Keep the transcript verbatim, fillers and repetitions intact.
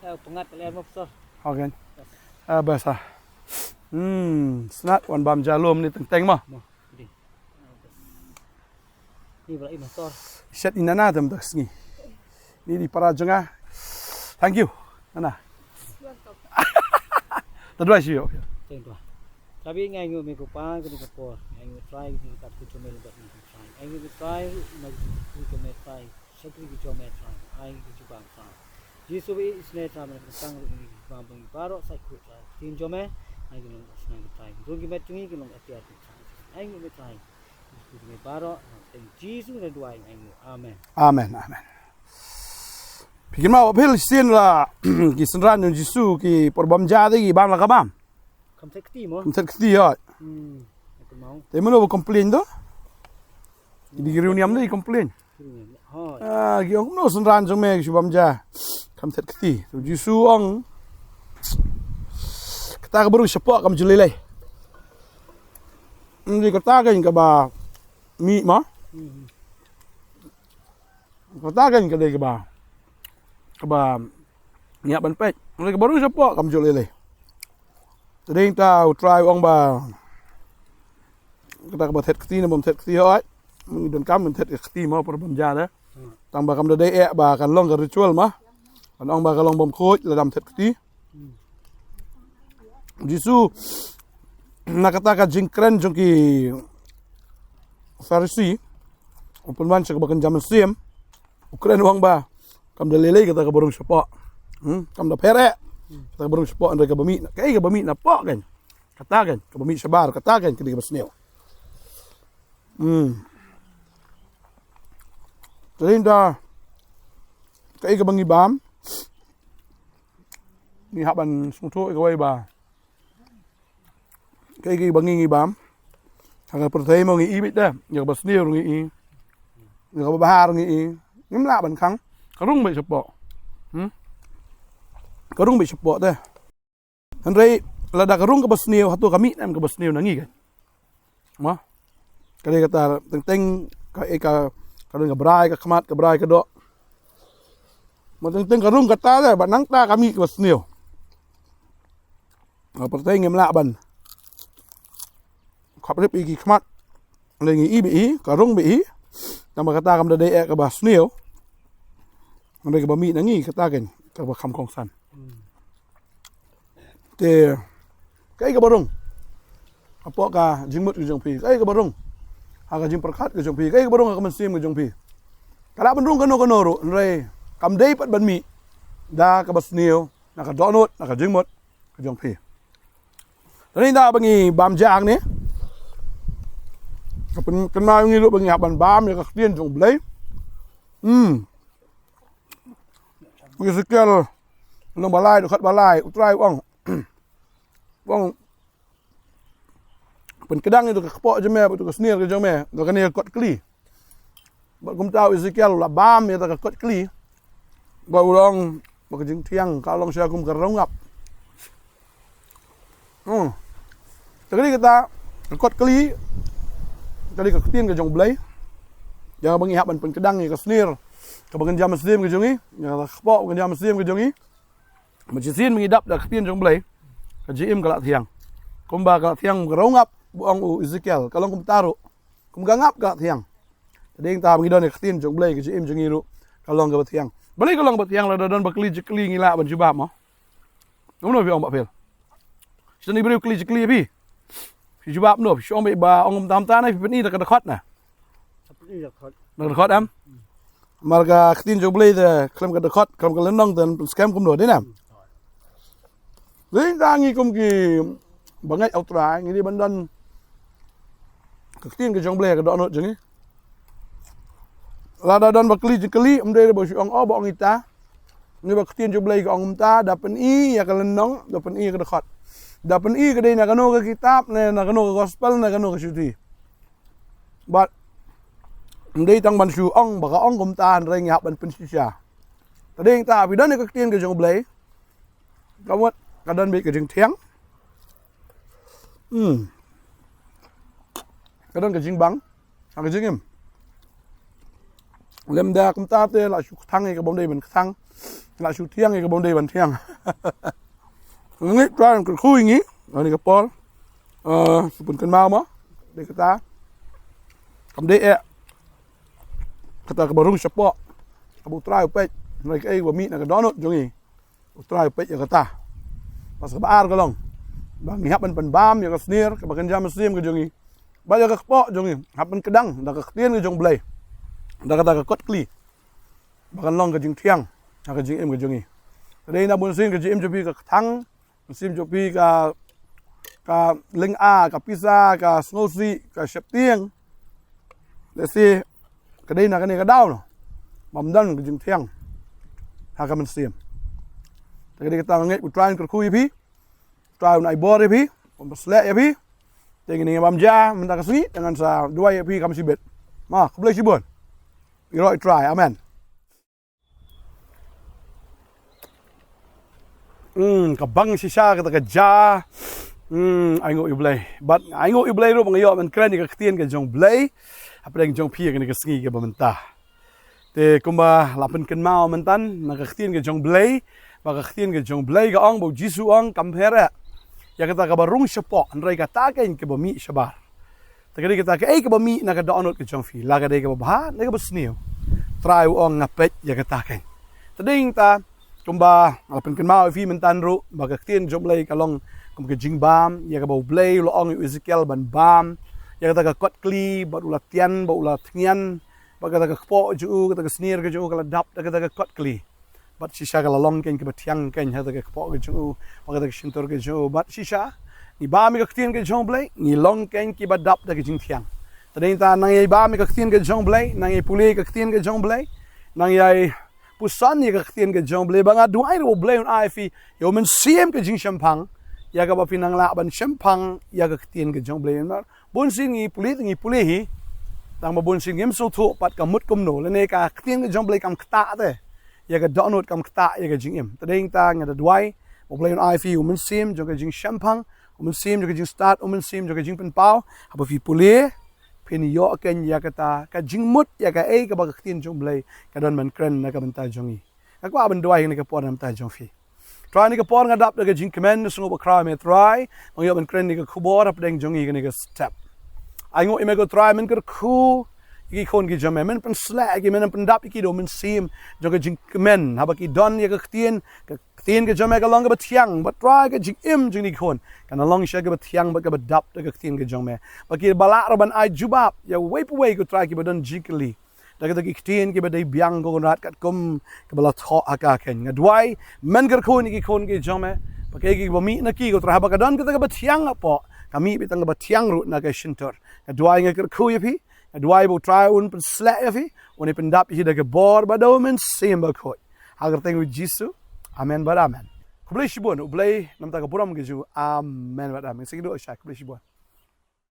Eh, pengat kali mo, Pastor. Okay. Ah, basa. Hmm, snat wan bam jalum ni teng teng mo. Mo, di. Ni bala i Pastor. Shet ina na tem das ni. Ni di para jenga. Thank you. Nana. Welcome. Tadwa shi yo. Teng dwa. Kabi ngai ngu me ko pa ko ni ko por. Ngai ngu try ni ka tu chomel dot ni try. Ngai ngu try ma ko me try. Shakri ki jong me trai, ai ki jubab trai. Jisu i isne trai, me tang ri ki bam bang baro sai ku trai. Tin jong me, ai ki long asna ki trai. Rung ki met ki long atiar ki trai. Ai ki met trai. Ki me baro, teng Jisu ne duai ai. Amen. Amen, amen. Pikin ma wapil sin la ki senran jong Jisu ki perbam jadi ki bam la kabam. Kam set kti mo. Kam set kti ya. Hmm. Aku mau. Te mano complain tu? Di giriu niam ni complain. Hoi. Ah, ki ong no senran jong me ki shubam ja. Kam set kti. Tu Jisu ong. Kata ka baru shapoh kam julilai. Ndi kata ka inga ba mi ma. Hmm. Kata ka inga dei ka ba. Ka ba ngiak ban peit. Ndi ka baru shapoh kam julilai. Tading ta u trai ong ba kata ka ba thet kti ne bam thet kti hoi. Ngi don kam thet kti ma por bam ja de. Tang ba kam da dei eh ba kan long ka ritual ma. Kan ong ba ka long bam khoj la dam thet kti. Jisu na kata ka jingkren jong ki Pharisi. U pynwan sha ka ba kan jam siem. U kren ong ba kam da lei lei kata ka barung shapoh. Hmm, kam da pher eh. Kata ka barung shapoh ndai ka ba mih na. Kai ka ba mih na poh kan. Kata kan, ka ba mih shabar, kata kan, ka dei ka ba sniew. Hmm. Tading ta, kaei ka ba ngi bam. Ngi hap ban sngewthuh ïa kawei ba. Kaei ka ba ngi ngi bam. Ha ka pyrthei mo ngi i beit da, ïa ka ba sniew ngi i. Ïa ka ba bahar ngi i. Ngim lah ban khang. Ka rung beit shapoh. Hmm? Ka rung beit shapoh te. Hynrei lada ka rung ka ba sniew, hato ka mih em ka ba sniew na ngi kan. Ma. Ka dei kata teng teng ka, eh, ka, ka don ka brai ka khmat, ka brai ka doh. Ma teng teng ka rung kata le, ba nangta ka mih ka ba sniew. Nga pyrthei ngim lah ban khap rip ïa ki khmat. Lei ngi i beit i, ka rung beit i. Tang ba kata kam da dei eh ka ba sniew. Hynrei ka ba mih na ngi kata kan, ka ba kham kongsan. Te, kaei ka ba rung. Hapoh ka jingmut ka jong phi, kaei ka ba rung. Ha ka jingpyrkhat ka jong phi, kaei ka ba rung ha ka mynsiem ka jong phi. Ka lah ban rung kano kano ruh, hynrei kam dei pat ban mih da ka ba sniew, na ka dohnud, na ka jingmut ka jong phi. Tading ta ba ngi bam ja hangne. Ka pyn, kynmaw ngi ruh ba ngi hap ban bam ïa ka ktien jong U Blei. Hmm. Ezekiel, lynnong ba lai, dkhot ba lai, U Trai u ong. U ong. Pynkdang ïa ka kpoh jong me, bad ka snier ka jong me, da kane ka kot kli. Bad kumta u Ezekiel u la bam ïa ka kot kli. Bad u ong ba ka jingthiang ka long sha kum ka rongap. Hmm. Te kane kata ka kot kli, kane ka ktien ka jong U Blei. Ïa ba ngi hap ban pynkdang ïa ka snier kaba ngan jam mynsiem ka jong ngi, ïa ka kpoh ba ngan jam mynsiem ka jong ngi. Ba shisien ba ngi dap da ka ktien jong U Blei, ka jingim ka la thiang. Kumba ka la thiang ka rongap, ba ong u Ezekiel, ka long kumta ruh. Kum ka ngap ka la thiang. Tading ta ba ngi don ïa ka ktien jong U Blei, ka jingim jong ngi ruh ka long kaba thiang. Balei ka long kaba thiang? Lada don ba kli jingkli ngi lah ban jubab mo. Kumno phi ong Bah Phil? Shisien i briew kli jingkli ïa phi, phi jubab kumno? Phi ong ba ong kumta kumta ne phi pyni da ka dkhot ne? Pyni da ka dkhot. Da ka dkhot em? Namar ka ktien jong U Blei te khlem ka dkhot, khlem ka lynnong te pynskhem kumno, dei ne? Dei tang ngi kum ki bangeit ha U Trai ngi dei ban don ka ktien ka jong U Blei ha ka dohnud jong ngi. Lada don ba kli jingkli, ym dei ba shu ong, oh, ba ong ita. Ngi ba ktien jong U Blei ka ong kumta, da pyni ïa ka lynnong, da pyni ïa ka dkhot. Da pyni ka dei na kano ka kitab, ne na kano ka gospel, na kano ka shithi. Bad ym dei tang ban shu ong ba ka ong kumta, hynrei ngi hap ban pynshisha. Tading ta phi don ïa ka ktien ka jong U Blei, ka mut ka don beit ka jingthiang. Hmm. Ka don ka jingbang ha ka jingim. Lymda kumta te la shu kthang ïa ka bym dei ban kthang. Nga la shu thiang ïa kaba ym dei ban thiang. Ngi trai kyrkhu ïa ngi ha kane ka por. Eh, shu pynkynmaw mo, dei kata. Kam dei eh kata kaba rung shapoh, kaba U Trai u peit, hynrei kaei kaba mih na ka dohnud jong ngi, U Trai u peit ïa kata. Bad sa kaba ar ka long ba ngi hap ban pynbam ïa ka snier kaba kynja mynsiem ka jong ngi, bad ïa ka kpoh jong ngi hap ban kdang da ka ktien ka jong U Blei, da kata ka kot kli, ba kan long ka jingthiang ha ka jingim ka jong ngi. Ka dei na bun sien ka jingim jong phi ka kthang, mynsiem jong phi ka, ka lynga, ka pisa, ka sngewsih, ka sheptieng. Lehse ka dei na kane ka daw noh bym don ka jingthiang ha ka mynsiem. Te ka dei kata nga ngeit U Trai un kyrkhu ïa phi, U Trai un ai bor ïa phi, un pynshlur ïa phi. Te ngin ïa bam ja mynta ka sngi, te ngan sa duwai ïa phi kam shibit. Ma, khublei shibun. Ïaroh U Trai. Amen. Hmm, ka bang shisha kata ka ja. Hmm, ainguh ïa U Blei. Bad ainguh ïa U Blei ruh ba nga ïoh ban kren ïa ka ktien ka jong U Blei hapdeng jong phi ha kane ka sngi kaba mynta. Te kumba la pynkynmaw mynta na ka ktien ka jong U Blei, ba ka ktien ka jong U Blei ka ong, ba U Jisu u ong, kam her eh ïa kata kaba rung shapoh, hynrei kata keiñ kaba mih shabar. Te ka dei kata kaei kaba mih na ka dohnud ka jong phi, la ka dei kaba bha ne kaba sniew. Trai u ong, nga peit ïa kata keiñ. Te dei ta kumba nga la pynkynmaw ïa phi mynta ruh, ba ka ktien jong U Blei ka long kum ka jingbam ïa kaba U Blei u la ong ïa u Ezekiel ban bam ïa kata ka kot kli, bad u la tian, bad u la thngian, bad kata ka kpoh jong u, kata ka snier ka jong u ka la dap da kata ka kot kli. Bad shisha ka la long keiñ kaba thiang keiñ ha kata ka kpoh ka jong u, bad kata ka shyntur ka jong u. Bad shisha ngi bam ïa ka ktien ka jong U Blei, ngi long keiñ kiba dap da ka jingthiang. Te dei ta nang ïai bam ïa ka ktien ka jong U Blei, nang ïai pule ïa ka ktien ka jong U Blei, nang ïai puson ïa ka ktien ka jong U Blei, ba nga duwai ruh U Blei un ai ïa phi ïa u Mynsiem ka jingshemphang, ïa kaba phin nang lah ban shemphang ïa ka ktien ka jong U Blei. Namar bun sien ngi pule, ngi pule hi, tang ba bun sien ngim sngewthuh pat ka mut kumno, lane ka ktien ka jong U Blei kam ktah te ïa ka dohnud, kam ktah ïa ka jingim. Te dei ta nga da duwai ba U Blei un ai ïa phi u Mynsiem jong ka jingshemphang, u Mynsiem jong ka jingstad, u Mynsiem jong ka jingpynpaw, haba phi pule phin ïoh keiñ ïa kata ka jingmut ïa kaei kaba ka ktien jong U Blei ka don ban kren na ka bynta jong ngi. Nga kwah ban duwai ha kane ka por na ka bynta jong phi. Trai, ha kane ka por nga dap da ka jingkmen, sngewbha khraw ïa me Trai, ba nga ïoh ban kren ïa ka khubor hapdeng jong ngi ha kane ka step. Ainguh ïa me ko Trai, men kyrkhu ïa ki khun ki jong me, men pynshlur ïa ki, men pyndap ïa ki da u Mynsiem jong ka jingkmen, haba ki don ïa ka ktien, ka ktien ka jong me ka long kaba thiang, bad Trai ka jingim jong ki khun kan long shisha kaba thiang bad kaba dap da ka ktien ka jong me. Ba kiba lah ruh ban ai jubab ïa uwei pa uwei ko Trai kiba don jingkylli da kita ki ktien kiba dei biang ko Kynrad katkum kaba la thoh ha ka keiñ. Nga duwai men kyrkhu ïa ki khun ki jong me, ba kaei kaba mih na ki ko Trai, haba ka don kata kaba thiang hapoh, ka mih beit tang kaba thiang ruh na ka shyntur. Nga duwai, nga kyrkhu ïa phi, nga duwai ba U Trai un pynshlur ïa phi, un pyndap ïa phi da ka bor bad da u Mynsiem Bakhuid. Ha ka kyrteng U Jisu. Amen bad amen. Khublei shibun, U Blei un ai ka burom ka jong u. Amen bad amen. Sngewbha shai, khublei shibun.